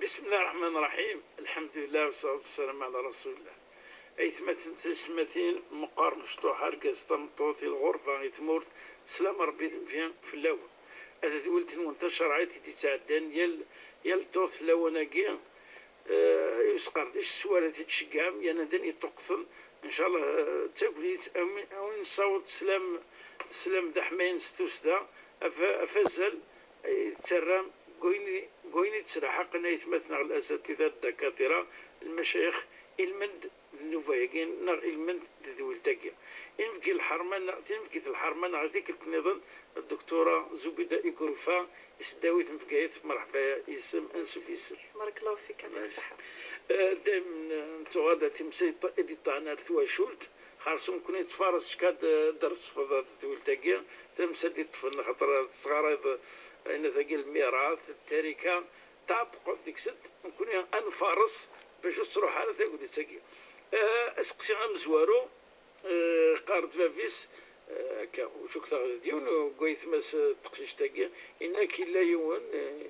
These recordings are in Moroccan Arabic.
بسم الله الرحمن الرحيم، الحمد لله والصلاة والسلام على رسول الله. أيتماتن تسمتين مقار مشطوحة ركاز تمطوطي الغرفة يتمورت سلام ربي تنفيان في الأول. هذا ولد منتشر عيط تيتعدان يال دورت الأول يسقر ديش السوالة تتشقام يانا داني يتقتل إن شاء الله تاكليت أو نصوت سلام سلام دحمين ستوسدا أفزل يتسرم قويني تسرى حقنا يتمثل على الأساتذة الدكاترة المشايخ المند النوفايقين نغ المند تذويل تاكي إنفكي الحرمان تنفكي الحرمان على ذيك النظام الدكتورة زبيدة إيكروفا إسداوي تنفكايت مرحبا اسم أنسو اسم. بارك الله فيك، يعطيك الصحة. دائما نتوغادا تمسي إدي طعنا ثواشولت خارسون كوني تفارس كاد درس فضات تذويل تاكي تمسي طفل خاطر الصغار إن ذاك الميراث التركة تابقوا ديك ست نكون أنفارس باش تروح على ذاك ودي تاكي. اسقسي مزوارو قارد فافيس وشو كثر ديون قويت ماس تقشيش تاكي إنك إلا يون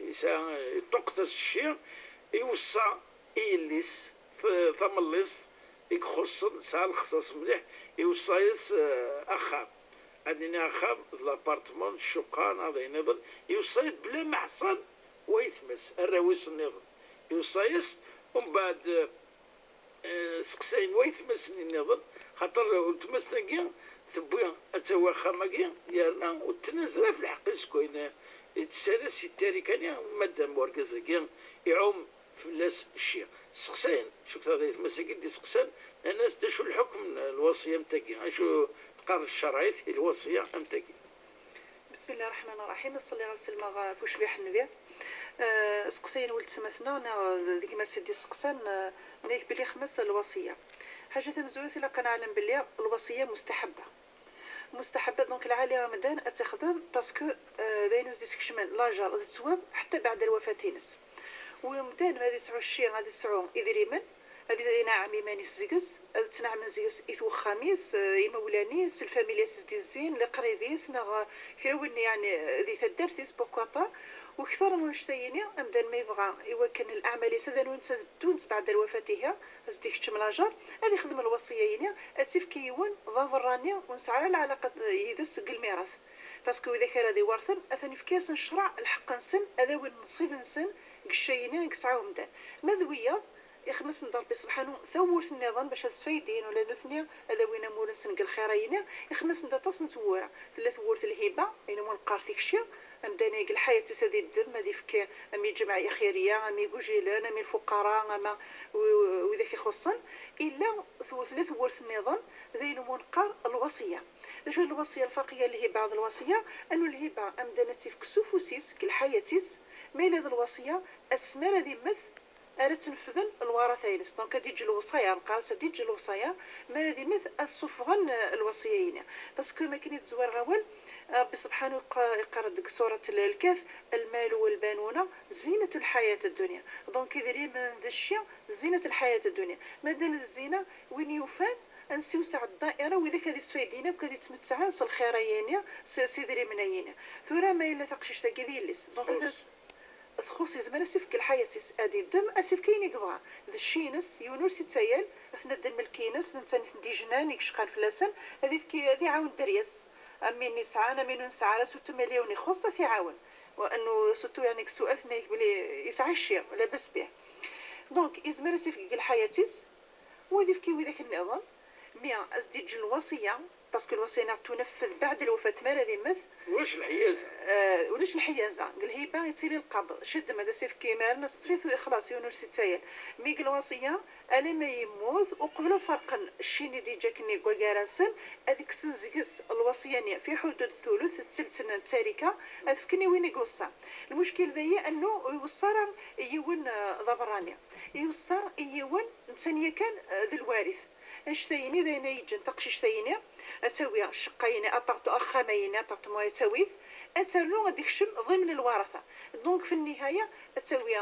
يسا طقت الشيء يوصى إيليس ثمليس يخص ساعة الخصاص مليح يوصى أخام عندنا أخام لابارتمون الشقان هذا ينظر يوصي بلا محصن ويتمس الراويس النظام يوصيس ومن بعد سقساين ويتمس النظام خاطر تمس تاكي تبوي أتوا خاماكي يانا وتنزل في الحق سكوين يتسالس التاريكاني مادام وركزاكي يعوم فلاس الشيء سقساين شو كثر يتمس دي سقسان الناس داشو الحكم الوصية متاكي اشو تقرر الشرعية الوصية متاكي. بسم الله الرحمن الرحيم، صلي على سلمى فوش بيح النبي. سقساين ولد سمثنا ديك ما سيدي سقسان نيك بلي خمس الوصية حاجة تمزوت إلا قنعلم بلي الوصية مستحبة مستحبة donc العالي رمضان أتخدم parce que داينز ديسكشمن لاجر تسواب حتى بعد الوفاة تينس ومدان ما يسعو الشيء غادي يسعو إذريمن هذه نعم إيماني زيكس هذا تنعم زيكس إثو خميس إمولانيس الفاميليا دي الزين لقريبيس نغ كراون يعني ذي تدرتيس pourquoi pas وكثر من شتيني أمدان ما يبغى إوا كان الأعمال سدن ونتا دونت بعد الوفاة هز ديك الشملاجر هذه خدم الوصية يني أسيف كيون ضافراني ونسعى العلاقة يدس الميراث parce que إذا كان هذه ورثن أثني في كاس نشرع الحق نسن هذا وين نصيب نسن قشيني قسعاو مدان ماذوية يخمس ندار ربي سبحانه ثورت النظام باش تسفيدين ولا نثنيا هذا وين مول نسنق الخيرين يخمس ندا تص نتورا ثلاث ورث الهبة اين مول قار ثيك امداني الحياة تسدي الدم هذه فك امي جمعية خيرية امي كوجيلان امي الفقراء اما واذا كيخصن الا ثلاث ورث النظام ذين منقر الوصية. شو الوصية الفرقيه اللي هي بعض الوصية انه الهبة امدانه تيفك سوفوسيس كالحياتيس ما الا الوصية اسمر ذي مث أرا تنفذن الورثة donc ديج الوصايا نقرا ديج الوصايا ما ذي مث الصفغن الوصيين parce que ما كاين يتزوار غاول ربي سبحانه يقرا ديك سورة الكهف المال والبنون زينة الحياة الدنيا donc يدري من ذا الشيء زينة الحياة الدنيا مادام الزينة وين يوفان نسيوسع الدائرة وإذا كذي سفيدينا وكذي تمتعان الخيريين سيدري منايين ثورا ما إلا تقشيش تاكي ليس donc تخص زمان اسفك الحياة ادي الدم اسف كاين يقبغا ذا الشينس يونس يتايل اثنا الدم الكينس نتا دي جنان يكشقال فلاسن هذه فكي هذه عاون دريس امين نسعان امين نسعى surtout مليون يخص عاون وانه surtout يعني السؤال ثنا بلي يسعى الشيء لاباس به donc يزمر اسفك الحياة وهذه فكي وذاك النظام mais ازديج الوصية parce que الوصية تنفذ بعد الوفاة ما ذي مث واش الحيازة ولاش الحيازة الهبة يتيلي القبض شد ماذا سيف كيمار نصفيث خلاص يونس ستايل mais الوصية ألا ما يموت وقبل فرقا الشيني دي جاكني كواكاراسن هذيك سنزكس الوصية في حدود الثلث الثلث التاركة هذفكني وين يقصى المشكل ذي أنه يوصى يون ضبراني يوصى يون نتانيا كان ذو الوارث اشتيني ذا يجن تقشيش تايني اتاوي الشقايني appartement اخاميني appartement يتاويث اترنو غادي يكشم ضمن الورثة donc في النهاية اتاوي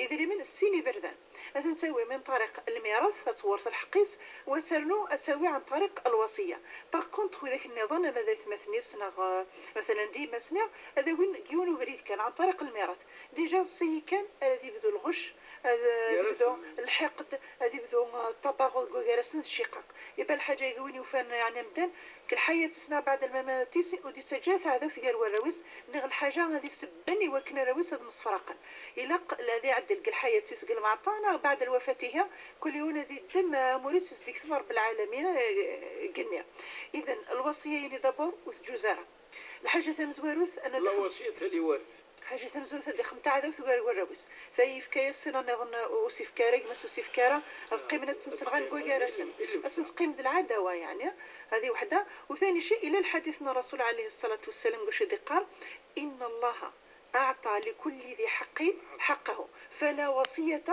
يدري من السيني بردان نتاوي من طريق الميراث تورث الحقيس وترنو اتاوي عن طريق الوصية par contre ذاك النظام ماذا ثمثني نغ مثلا ديما سنة هذا وين كيونو بريد كان عن طريق الميراث déjà سي كان غادي يبذل الغش هذا الحقد، هذه بدو التباغض كراسن الشقاق. يبقى الحاجة يقولي وفان يعني مدان كل حياة تسنى بعد الممات تيسي ودي تجاث هذا في غير وراويس نغ الحاجة هذه سبني وكنا راويس هذا مصفرقا إلا الذي عدل كل حياة تيس معطانا بعد الوفاة هي كل يوم هذه الدم موريس ديك ثمر بالعالمين قلنا. إذا الوصية يعني دابور وتجوزارة الحاجة ثم زواروث أنا لا وصية لوارث حاجة ثم زواروث هذه خمتة عذاب في غير وراويس ثايف كايس أنا نظن وسيف كاري ما سوسيف كارا قيمنا تمسن غنقول كارسن أسن تقيم العداوة يعني هذه وحدة. وثاني شيء إلى الحديث أن الرسول عليه الصلاة والسلام قال شي قال إن الله أعطى لكل ذي حق حقه فلا وصية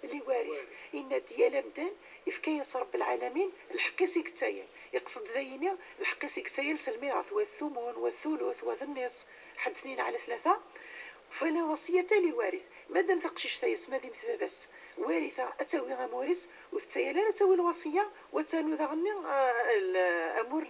لوارث. إن ديال مدان إفكايس رب العالمين الحق سيكتايل يقصد ذينيا الحق سيكتايل الميراث والثمن والثلث والنصف حد 2 على 3 فلا وصية لوارث. مادام تقشيش تايس ماذي مثل بس وارثة أتوي غموريس وثتايل أتوي الوصية وتانو ذغني الأمور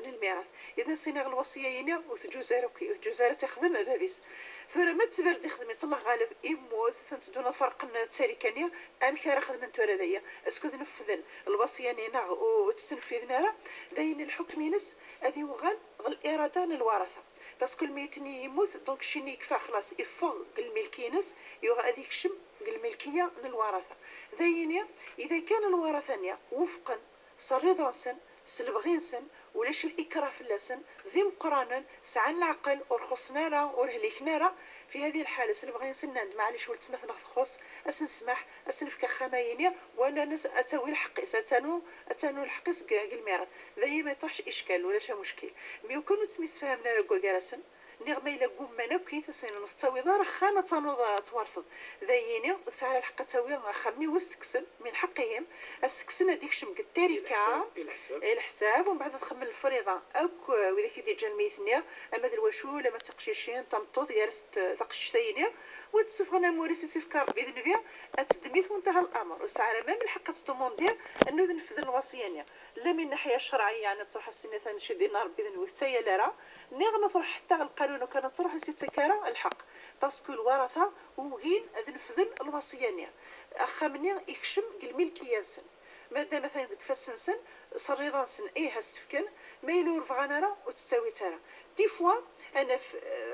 للميراث. إذا سيناغ الوصية ينا وتجوزارك وتجوزارة تخدم بابيس ثورة ما تبرد خدمة الله غالب يموت تنتدونا فرق التاريكانية أم كارا خدمة تورا ذيا اسكو نفذن الوصية نينا وتستنفذنا راه داين الحكم ينس أذي وغال الإرادة للورثة parce que الميتني يموت donc شيني يكفى خلاص يفغ الملكينس يوغ هذيك شم الملكية للورثة. ذاينيا إذا كان الورثة وفقا صريضا سن سلبغين سن ولاش الإكراه في اللسن ذي مقرانا سعان العقل ورخصنا راه ورهليكنا راه في هذه الحالة سلبغين سن عند معليش ولت مثلا خص أسن سمح أسن فك خماينيا ولا نس أتاوي الحقيس أتانو الحقيس الميراث ذي ما يطرحش إشكال ولا شي مشكل. مي وكانوا تميس فهمنا راه كراسن نغ ما إلا قمنا كيف سينو نستوي دار خامة تنوض تورث ذيني وتسعى الحق تاوي خمني واستكسن من حقهم استكسن هذيك شمك التركة الحساب ومن بعد تخمل الفريضة أوك وإذا كي ديجا الميثنيا أما ذا الوشول أما تقشيشين تمطوط يارس تقشيشتينيا وتسوفغنا موريس سيفكار بإذن بيا أتدميث وانتهى الأمر. وسعى ما من الحق تدوموندي أنه نفذ الوصية لا من الناحية الشرعية يعني تروح السنة ثاني شي دينار بإذن وثايا لا راه نغ تروح حتى القانون وكان تروح سيتكارا الحق parce que الورثة وغين نفذن الوصية أخمني يكشم الملكية سن مادام مثلا ديك فاسنسن صريضان سن ايه هستفكن ما يلور فغانا راه وتستوي ترى des fois انا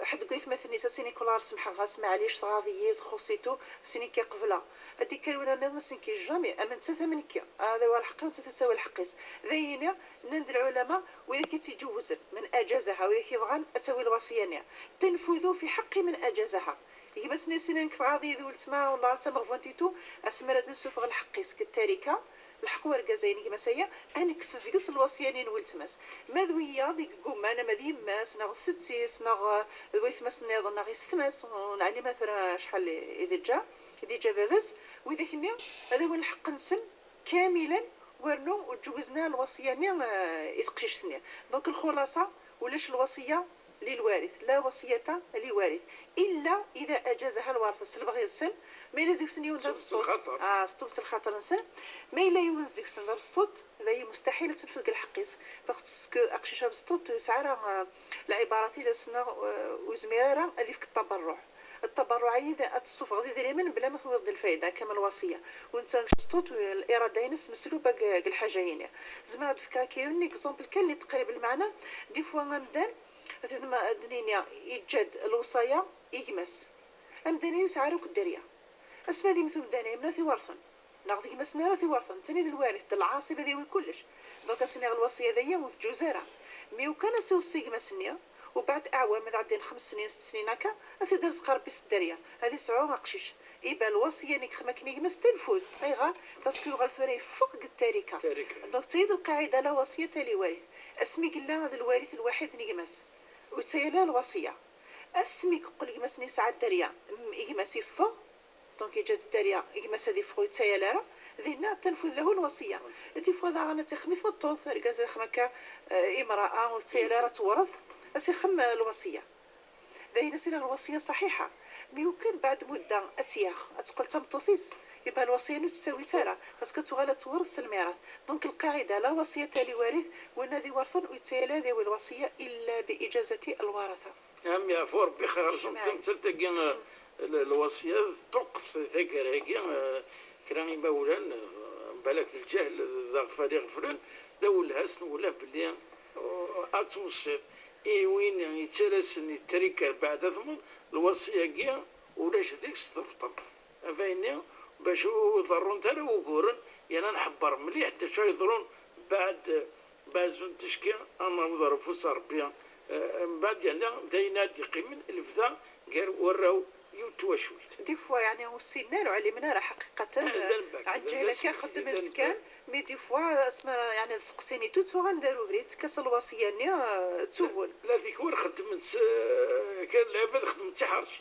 حد قيت مثلا سيني كولار سمح غاس معليش تغاضيت خصيتو سيني كيقبلا هادي كان نظام سيني كي jamais اما انت ثمنك هذا هو الحق وانت تساوي الحقيس ذينا نند العلماء واذا كي تيجوز من اجازها واذا كيبغى اتوي الوصية تنفذ في حق من اجازها هي بس نسينا نكتغاضي ذو تما والله تا مغفونتيتو اسمر نسوفغ الحقيس كالتاريكه الحق ورقازين كما سيا انا كسزقس الوصية نين ولتماس ما ذويا ديك قوم انا ما ذيماس ناغ ستيس ناغ ذويث ماس نيض ناغ يستماس ونعلي ما ثرا شحال يدي جا بابس واذا كني هذا هو الحق نسن كاملا ورنو وتجوزنا الوصية ني يثقششتني. donc الخلاصة ولاش الوصية للوارث لا وصية لوارث إلا إذا أجازها الورثة سلبغي السن ما إلا زيك سن يون دار الصوت ستوبت الخاطر نسن ما إلا يون زيك سن دار الصوت هذا مستحيل تنفذ الحقيس parce que أقشيشة بسطوت سعرا العبارات إلى سنة وزميرة هذه في التبرع التبرع إذا أتصف غادي ديري بلا ما تفوض الفائدة كما الوصية وانت سطوت الإرادة ينس مسلوبة الحاجة يني زعما فكا كاين exemple كان اللي تقريب المعنى des fois غمدان مثلا دنيا يتجد الوصايا يجمس أمداني يسعروك الدريا أسما دي مثل مداني منا ثورثن ناخذ كيما سنارا ثورثن تاني الوارث العاصب ذي كلش donc سنيغ الوصية ذي وتجوزارا mais وكان سوصي كما سنيا وبعد أعوام عدين 5 سنين 6 سنين هكا أثي درس قربي الدريا هذه سعو قشيش إيبا الوصية نيك خما كني كما تنفذ أيغا parce que يغال ثوري فوق التاريكة donc تزيد القاعدة لا وصية لوارث أسمي قلا هذا الوارث الوحيد نيكماس وتايلا الوصية اسمي كقول لك مسني ساعة الدريا يمس يفو donc يجد الدريا يمس هذه فو تايلا راه ذينا تنفذ له الوصية des fois غانا تخمي ثمطوط ركاز خمكا امراة وتايلا راه تورث اسي خم الوصية ذينا سير الوصية صحيحه mais وكان بعد مده اتيا تقول تمطوثيس يبقى الوصية نو تساوي تارا parce que تغالا تورث الميراث. donc القاعدة لا وصية لوارث والذي ورث ويتايلا ذوي الوصية الا باجازه الورثة. نعم يا فور ربي خير تلتقي الوصية توقف ذاك كرا مولان بالك الجهل ذا غفال يغفلن داولها ولا بلي اتوصف اي وين يتلاسن التركة بعد ثمود الوصية كي ولاش ديك ستفطر فايني باش يضرون تاع وكورن يعني نحبر مليح حتى شو يضرون بعد بازون تشكي انا نضرب فوس ربي من بعد يعني داينا دي الفدا غير وراو يتوشوت des fois يعني وصينا وعلمنا راه حقيقة عن جهلك خدمت كان mais des fois اسما يعني سقسيني tout غندارو بريت كاس الوصية ني تسول لا ديك هو خدمت كان العباد خدمت تحرشي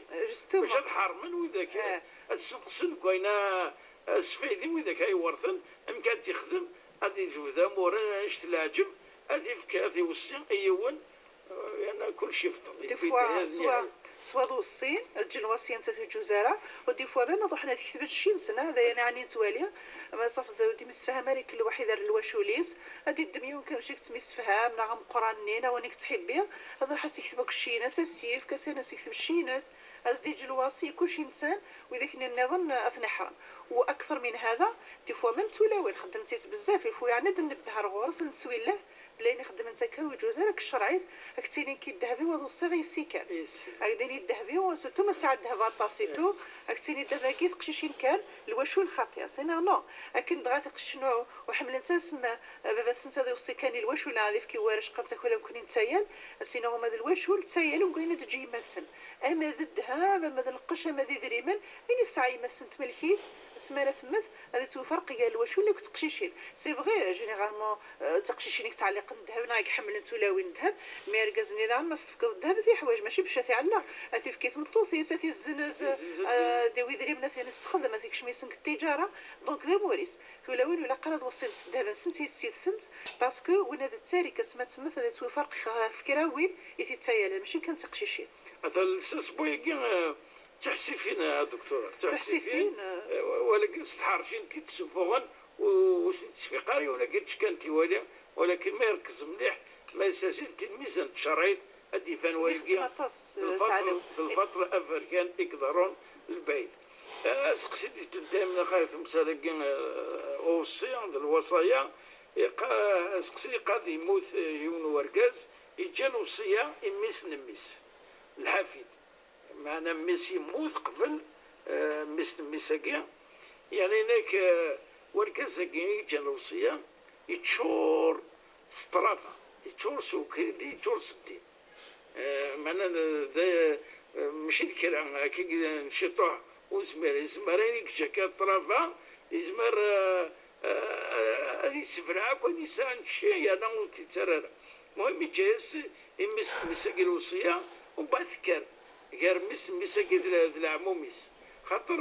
باش تحرمن وذاك تسقسن كاينه السفيدي وذاك يورثن ام كان تخدم غادي يجبد مورا عشت العجب غادي يفك غادي يوصي ايون يعني كلشي فطر des fois soit ذو الصين تجي الوصية نتا الجزاره و des fois ما روحنا تكتب شي سنة هذا يعني توالي ما صافي دي مسفهم راه كل واحد دار الواشوليس غادي الدميون كنمشي كتمسفهم نا غمقرانين ونيك تحبي هذا حاس يكتب شي ناس السيف كاس ناس يكتب شي ناس از ديج الوصية كلشي انسان واذا كنا النظام اثني حرام. واكثر من هذا des fois même تولاوين خدمتي بزاف il faut يعني نبه غورس نسوي له بلا نخدم انت كاوي جوزارك الشرعي اكتيني كي الذهبي وهذا الصيغ يسيكان اكديني الذهبي و surtout ما ساعة الذهب طاسيتو اكتيني الذهب كي تقشيشين كان الوشو الخاطئة sinon non اكن دغا تقشنو وحمل انت سما بابا سنت هذا وصي الوشو لا غادي في وارش قنت كولا كوني نتايل sinon هما الوشو تايل وكاين تجي مثلا اما ذا الذهب اما ذا القش اما ذي دريمن اين ساعة يمسن تملكيت سمانه ثمث هذا توفرق قال الوشو اللي كتقشيشين c'est vrai généralement تقشيشين تعليق الذهب نايك حمل تولاوي الذهب mais ركز النظام ما استفقد الذهب ذي حوايج ماشي باش تعلق اثي في مطوثي ساتي الزنز داوي دري من ثاني السخدمه ذيك شميسن التجارة donc ذا موريس تولاوين ولا قرض وصلت الذهب سنتي سيت سنت parce que وين هذا التاريخ سما تمث هذا توفرق في كراوين يتي تايل ماشي كان تقشيشين هذا السبوي تحسفين يا دكتورة تحسفين ولكن استحرشين تتسفوغن وتسفقاري ولا كنتش كان تيوالي ولكن ما يركز مليح ما يساسين الميزان الشرعي ادي فان وايكي في الفترة افريكان يقدرون البعيد سقسيتي قدام غاية مسالكين اوصي عند الوصايا سقسي قاد يموت يون وركاز يجا الوصية يميس نميس الحفيد معنا ميس يموت قبل ميس نميساكي يعني هناك وركاز يجا الوصية يتشور سترافا يتشور سوكريدي يتشور سدي معنا ماشي الكلام كي نشطوح وزمر يزمر جاكا طرافا يزمر هذه سفرها كون يسان شي انا وتترى المهم جاس يمس مساكي الوصية ومن بعد ذكر غير مس مساكي العموميس خاطر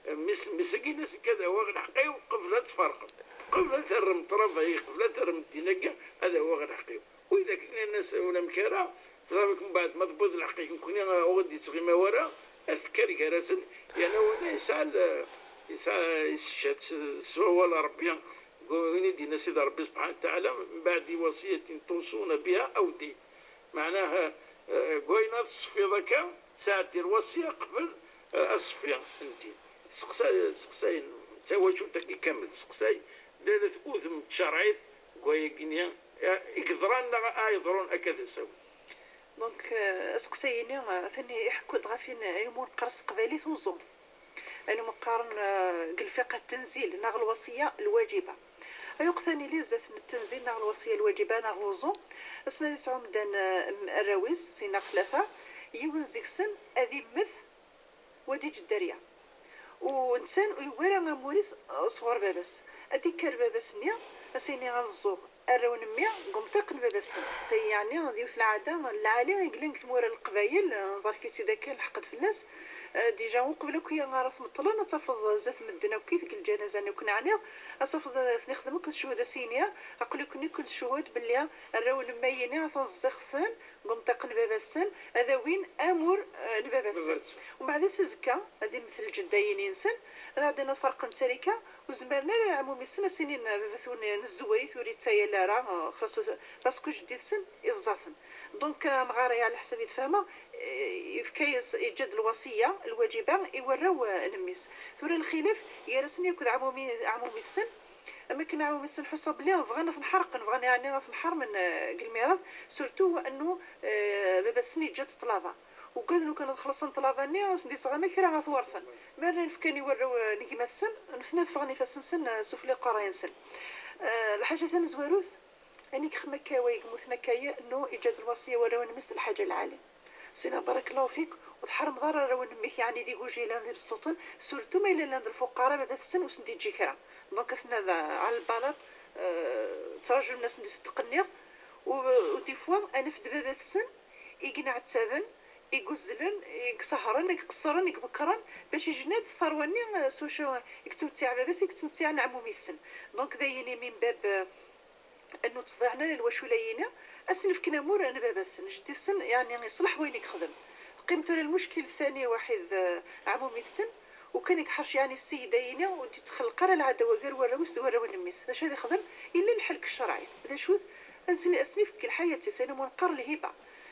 مس مساكي ناس كذا هو الحقي وقفله تفرق قفله ترم طرافا قفله ترم الديناكا هذا هو الحقي. واذا كنا الناس ولا مكارا ترى من بعد ما تبوظ الحقيقة كون غادي تغيما ورا اذكر كراسن يعني وانا يسال يسشات سوا ولا ربي وين دينا سيد ربي سبحانه وتعالى من بعد وصية توصون بها أو دين معناها قوينا تصفي ذاك ساعة دير وصية قبل الصفي انت سقساي سقساي تواجه تاكي كامل سقساي دارت أوذم تشرعيت قوي كنيا يقدران يضرون أكاد سوي donc سقسايني ثاني يحكوا دغافين يمون قرص قبالي ثوزم أنا مقارن الفقه التنزيل ناغ الوصية الواجبة أيوق ثاني لي زات التنزيل ناغ الوصية الواجبة ناغ وزو اسما يسعو مدان الراويس سينا 3 يون زيكسن أذي مث ودي جدارية ونسان ويورا موريس صغر بابس أدي كار بابس نيا أسيني غنزوغ الراون ميا قمت بابس ثي يعني ديوث العادة العالي يقلن ثمور القبايل نظر كي تيدا الحقد في الناس déjà وقبل كي غارث مطلن تفض زات مدنا وكي ذيك الجنازة انا كنا عنيا تفض نخدم كل شهود سينيا اقول كني كل شهود باللي الراون ميني تزخثن قمت باباسن هذا وين امور لباباسن ومن بعد سزكا هذه مثل الجداين ينسن هذا عندنا فرق تركه وزمرنا العمومي السنة سنين باباثون نزوري ثوري تايا لا راه خلاص parce que جديد سن الزاثن donc مغاري على حسب يتفاهمه يفكيس يجد الوصية الواجبة يوراو نميس ثورة الخلاف يرسني يكون عمومي السن اما كنا عمومي السن حسب بلي بغانا نحرق بغانا يعني نحر من الميراث surtout انه بابا السن يجد طلابه وكان لو كان خلصن طلاباني وسندي صغا كرا غثورثن ما نفكاني يوراو نكيما السن نسنا فغني فاسنسن سفلي قراين سن الحاجة ثم زواروث يعني كخما كاوي كموثنا كايا انه ايجاد الوصية وراو نمس الحاجة العالية سينا بارك الله فيك وتحرم ضرر ونميك يعني دي جوجيلان دي بسطوطن surtout ما الا لاند الفقراء ما السن وسندي تجي كرا donc اثنا على البلاط تراجل الناس ندي ستقنيغ و des fois انا في دبابة السن يقنع التابن يقزلن يسهرن يقصرن يبكرن باش يجناد الثروة سوشو يكتمتع باباس يكتمتع نعمومي السن donc ذايني من باب انه تضيعنا للوشولينا اسنف كنا مور انا بابا السن جدي السن يعني يصلح وين يخدم قيمته المشكل الثاني واحد عمومي السن وكان يكحرش يعني السيدة ينا ودي تخلق راه العداوة غير وراوس وراو النميس اش هذا يخدم الا الحلك الشرعي هذا شو اسنف كل حياتي سينا منقر الهبة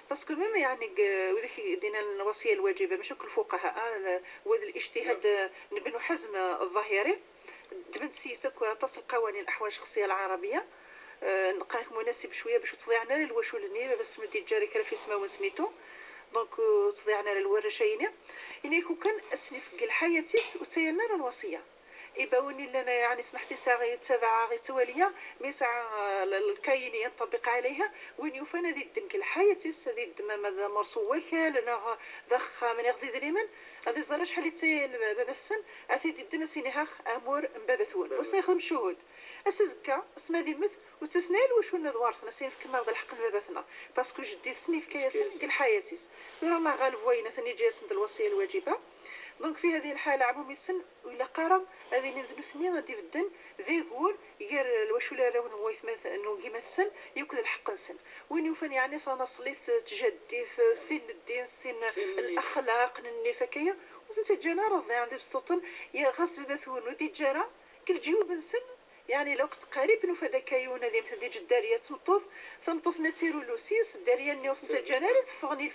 parce que même يعني وذاك دينا الوصية الواجبة ماشي كل الفقهاء وذا الاجتهاد نبنو حزم الظاهري تبنت سياسة تصل قوانين الاحوال الشخصية العربية نلقاك مناسب شوية باش تضيعنا للوشولني بس مدي جاري كرا في سما ونسنيتو donc تضيعنا للورشينه يعني كون كان اسنف كل حياتيس وتينا الوصية يباوني لنا يعني سمحتي ساعة يتبع غي توالية mais ساعة الكاين ينطبق عليها وين يوفانا ذي الدم كل حياتيس ذي الدم ماذا مرسو وكال نا ضخ من يغذي دريمن غادي زرا شحال تي بابا السن اثي دي الدم سيني هاخ امور مبابا ثون وسيخدم شهود اسزكا اسما ذي مث وتسنال واش ونا دوارثنا سين في كما غدا الحق لباباتنا parce que جدي سني في كياسن كل حياتيس غير الله غالب وين ثاني جاسن الوصية الواجبة donc في هذه الحالة عمومي السن ولا قرم هذه نثني غادي يبدن ذي غور غير الوشوله راون هو كيما السن ياكل الحق نسن وين يوفن يعني فنصليت تجدي ستين الدين ستين الاخلاق النفاكيه وانت جانا رضي عندي بسطوطن يا غاس بباثون ودي جارة كل جيوب نسن يعني الوقت قريب نفدا كايون هذه مثل ديج الداريه تمطوط تمطوط نتيرو لوسيس الداريه ني وسط جناري تفغني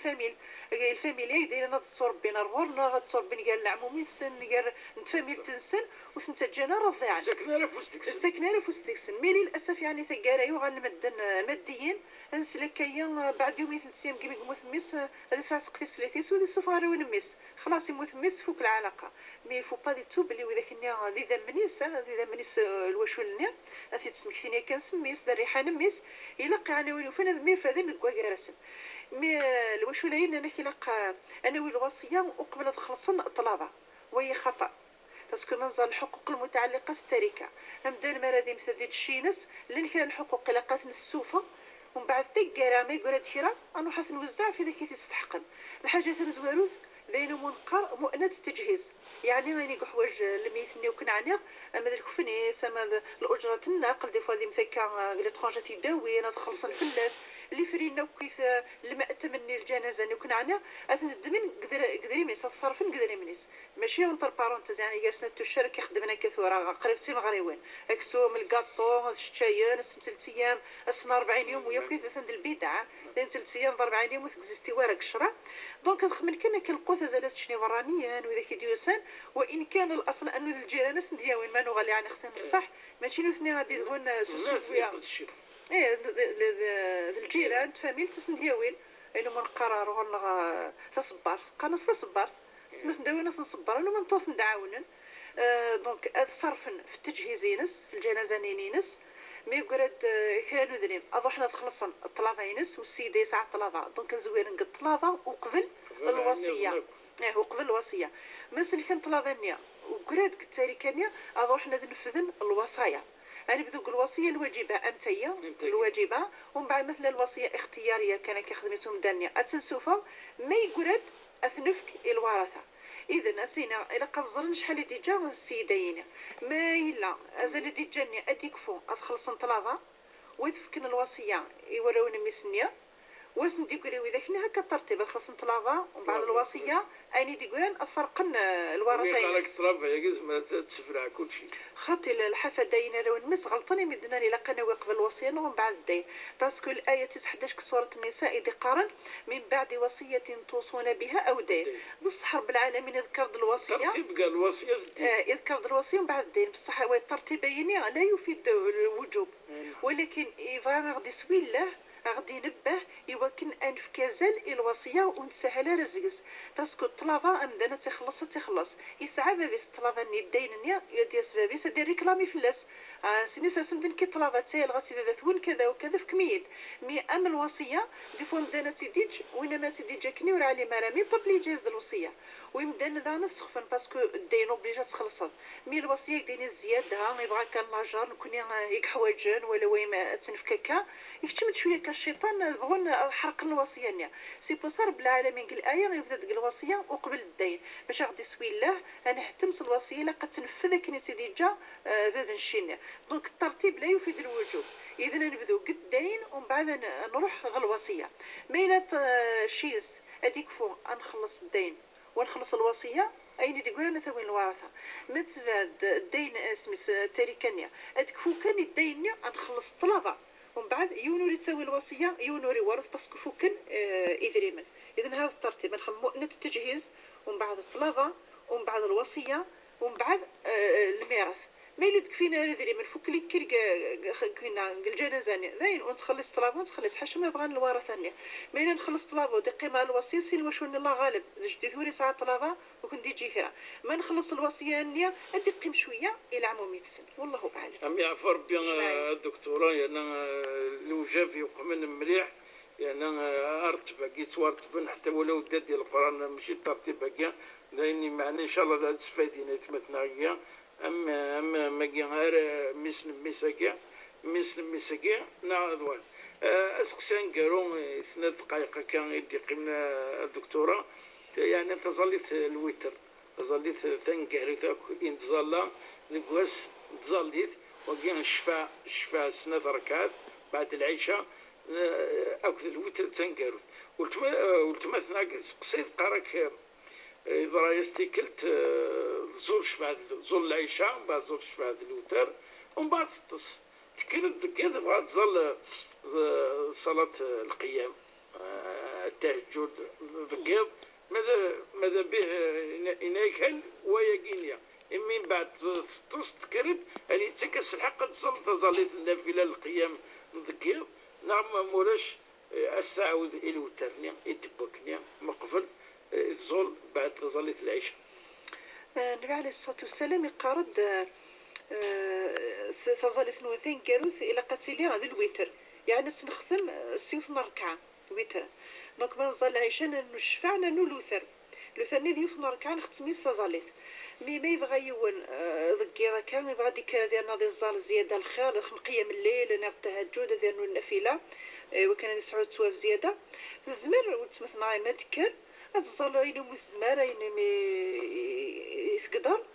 الفاميليا ديالنا تربينا رغورنا غتربي قال العمومي السن قال نتفاميل تنسن وسنت جانا رضيعا ساكنة راه في وسط ساكنة راه في وسط mais للاسف يعني ثقارايو غنمدن ماديا نسلكايا بعد يومين 3 ايام كيما يموت ميس هذه ساعة سقتي سليتيس ودي سوف غير ميس خلاص يموت ميس فوق العلاقة mais faut pas du tout بلي وذاك ذي ذمنيس ذي ذمنيس الوشول اثي تسمكتيني كان سميس دا الريحان ميس يلقى يعني وين فين مي فاذن كوا mais الوشولين انا كيلقى انا وي الوصية وقبل تخلصن الطلبة وهي خطا parce que منظر الحقوق المتعلقة التركة امدان مرادي مثل ديال الشينس لان كان الحقوق لقات السوفه ومن بعد تكرا ما يقرا ديرا انا نوزع في ذاك تستحقن الحاجة تمزواروث ذين منقر مؤنة التجهيز يعني غيني حوايج الميثني وكنعنيغ اما ذا الكفنيس اما الاجرة النقل des fois ذي مثكا l'étranger تيداوي انا تخلص الفلاس اللي فرينا وكيف المأتم الجنازة وكنعنيغ اثندمن قدري منيس تصرفن قدري منيس ماشي entre parenthèses يعني جالسنا تشارك كيخدمنا كثورة قريب تي مغريوين اكسوم الكاطو الشتايان السن 3 ايام السنة 40 يوم ويا كيف ثند البدعة 3 ايام 40 يوم وتكزيستي وارك الشرع donc نخمن كنا كنلقو زالات شني برانيا وذا كيديوسان وان كان الاصل انه الجيران دياوين ما نغلي يعني اختن الصح ماشي نثني غادي تكون سوسويا ايه الجيران تفاميل تسندياوين انه من قرار غنغ تصبرت قنص تصبرت سمس نداوينا تنصبر انه ممتوث ندعاونن donc صرفن في التجهيز ينس في الجنازة نينس mais يقرد كرا نذنب اضحنا تخلصن الطلافه ينس والسيدة يسعى الطلافه donc نزوير نقد الطلافه وقبل الوصية اه وقبل الوصية مثل كان طلافانيا وقراد كتاريكانيا اضحنا نفذن الوصايا انا بدوك الوصية الواجبة امتيه الواجبة ومن بعد مثلا الوصية اختيارية كان كيخدمتهم دانيا اتنسوفا ما يقرد اثنفك الورثة اذا اسينا الى قزرن شحال déjà السيدين ما الا ازال déjà ني اديكفو ادخلصن طلابه ويفكن الوصية يورونا ميسنيا واش نديكوري وإذا كنا هكا الترتيب خلاص نطلافا ومن بعد الوصية أني ديكوران أفرقن الورثة. قالك طلافا يا جزم تسفرع كلشي. خاطي الحفا داينا لو نمس غلطني مدنا لي لقنا وقبل الوصية ومن بعد الدين parce que الآية 11 سورة النساء إذ قارن من بعد وصية توصون بها أو دين. الصح رب العالمين يذكر الوصية. ترتيب قال الوصية الدين. يذكر الوصية ومن بعد الدين بصح هو الترتيب لا يفيد الوجوب ولكن إذا غادي سوي له غادي ينبه يوكن أنف كازال الوصية ونتسهل رزقس parce que الطلافا أمدانا تخلص تخلص يسعى بابيس الطلافا ني الدين نيا يديس بابيس دير réclamer فلاس سيني ساسمدن كي الطلافا تايل غاسي بابا ثون كذا وكذا في كميد mais أم الوصية des fois مدانا تيديج وين ما تيديج كني ورا علي مرامي بابلي جايز الوصية ويمدان ذا نسخفن parce que الدين obligé تخلص mais الوصية دين الزيادة يبغى كان لاجار نكون يكحواجن ولا وين تنفككا يكتمد شوية الشيطان بغون حرق الوصية نيا c'est pour ça رب العالمين قال الايه يبدا ديك الوصية وقبل الدين باش غادي يسوي له انا هتمس الوصية لا تنفذ كني تيجا باب نشينا. donc الترتيب لا يفيد الوجوب اذا نبداو قد الدين ومن بعد نروح غير الوصية. ميلات شيز هذيك فو نخلص الدين ونخلص الوصية اين تقول انا ثوين الورثة ما تفرد الدين سميس التركانيه هذيك فو كان الدين نخلص الطلبة ومن بعد يونوري تساوي الوصية يونوري ورث parce que فوكن إذريمن. إذن هذا الترتيب نخمو مؤنة التجهيز ومن بعد الطلبة ومن بعد الوصية ومن بعد الميراث. ما يلو تكفينا إذريمن فوك لي كير كفينا الجنازة ذاين ونتخلص طلبة ونتخلص حاشا ما بغان الورثة نيا. ما إلا نخلص طلبة ودي قيمة الوصية سين واش الله غالب جدي ثوري ساعة طلبة وكنت يجي كرا ما نخلص الوصية نيا أدي قيم شوية إلى عمومي تسن والله أعلم. أم يعفو ربي الدكتورة يعني لو جا في من مليح يعني أرتب كي تورتبن حتى ولو دا ديال القرآن ماشي الترتيب كي دايني معنا إن شاء الله تستفادينا يتمتنا أم أم ما كي غير ميس ميساكي ميس ميساكي نعذوان أسقسان قالوا سنة دقائق كان يدي قيمنا الدكتورة يعني تظليت الوتر تظليت تنقري إن تظل ذكواس تظليت وكان شفا شفا سنة ركعات بعد العشاء أكل الوتر تنقرت والتمثنا سقسيت قراك إذا رايستي كلت زور شفا زور العشاء ومن بعد زور شفا الوتر ومن بعد تتص تكلت كذا بغات تظل صلاة القيام التهجد ذكيض ماذا به إنايك ويا من بعد تتص تكرد يعني تكس الحق تظل النافلة القيام ذكيض نعم مولاش الساعود إلى وترني يتبكني مقفل الزول بعد تظليت العشاء. النبي عليه الصلاة والسلام يقارد تظليت نوثين كاروث إلى قتيلي هذا الوتر يعني سنختم سيوف ركعة وتر donc ما نظل العشاء نشفع نو لوثر لوثر ني ذيوف ركعة نختميس تظليت mais ما يبغى يون ضكي كان يبغى ديك ديالنا ديال الزال زيادة الخير قيام الليل ناغ التهجد ديال النافلة وكان يسعود تواف زيادة الزمر وتمثنا ما تكر الزال ينوم الزمر ينمي يتقدر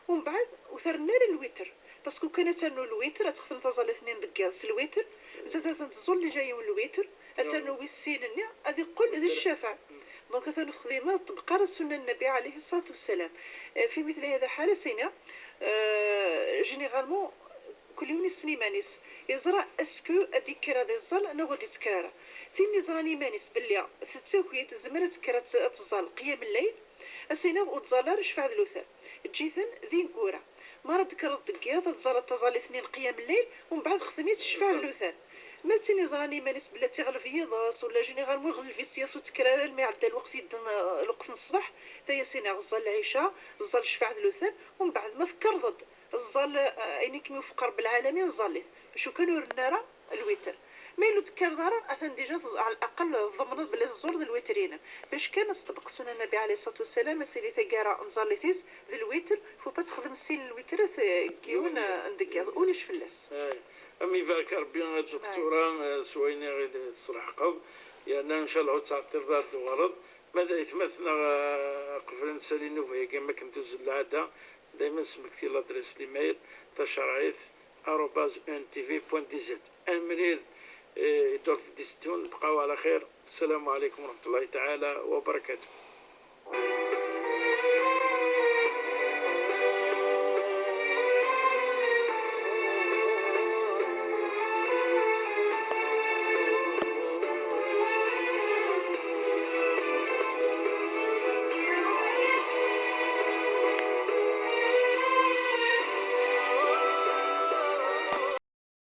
ومن بعد وثرنا الوتر parce que كان تنو الوتر تخدم تزال اثنين دقيقة الوتر زاد تزول اللي جاي من الوتر اتنو بالسين هذه قل ذي الشفع donc ثاني خديمه تبقى سنة النبي عليه الصلاة والسلام. في مثل هذا حاله سينا généralement كل يوم السنيمانيس يزرع est-ce que اديك كرا دي الزال انا غادي تكرارا ثم يزراني مانيس باللي ستاكيد زمرة كرا تزال قيام الليل اسينا وتزال شفع الوثر تجيثن ذين كورة ما رد كرد دقيقة تزال تزال اثنين قيام الليل ومن بعد خدميت شفع الوثر ما تيني زراني مانيس بلا تيغلف يضاس ولا généralement يغلف السياس وتكرار ما عدا الوقت يدن الوقت الصباح تا سينا غزال العشاء غزال شفع الوثر ومن بعد ما فكر الزال اين كمي وفق رب العالمين زاليت شو كانوا رنارا الوتر ما يلو تكر دارا اثن déjà على الاقل ضمنت بلي الزور ذا الوترين باش كان استبق سنة النبي عليه الصلاة والسلام تيلي ثقارا نزاليتيس ذا الوتر faut pas تخدم السين الوتر كيون ندقيض وليش فلاس. أمي بارك ربي الدكتورة سويني غير تصرح قض يعني إن شاء الله تعطي الدار الغرض ماذا يتمثلنا قبل نسالي نوفا كما كنت العادة دائما سمكتي l'adresse l'email تشرعيت @ntv.dz المنير دورت ديستون. بقاو على خير، السلام عليكم ورحمة الله تعالى وبركاته.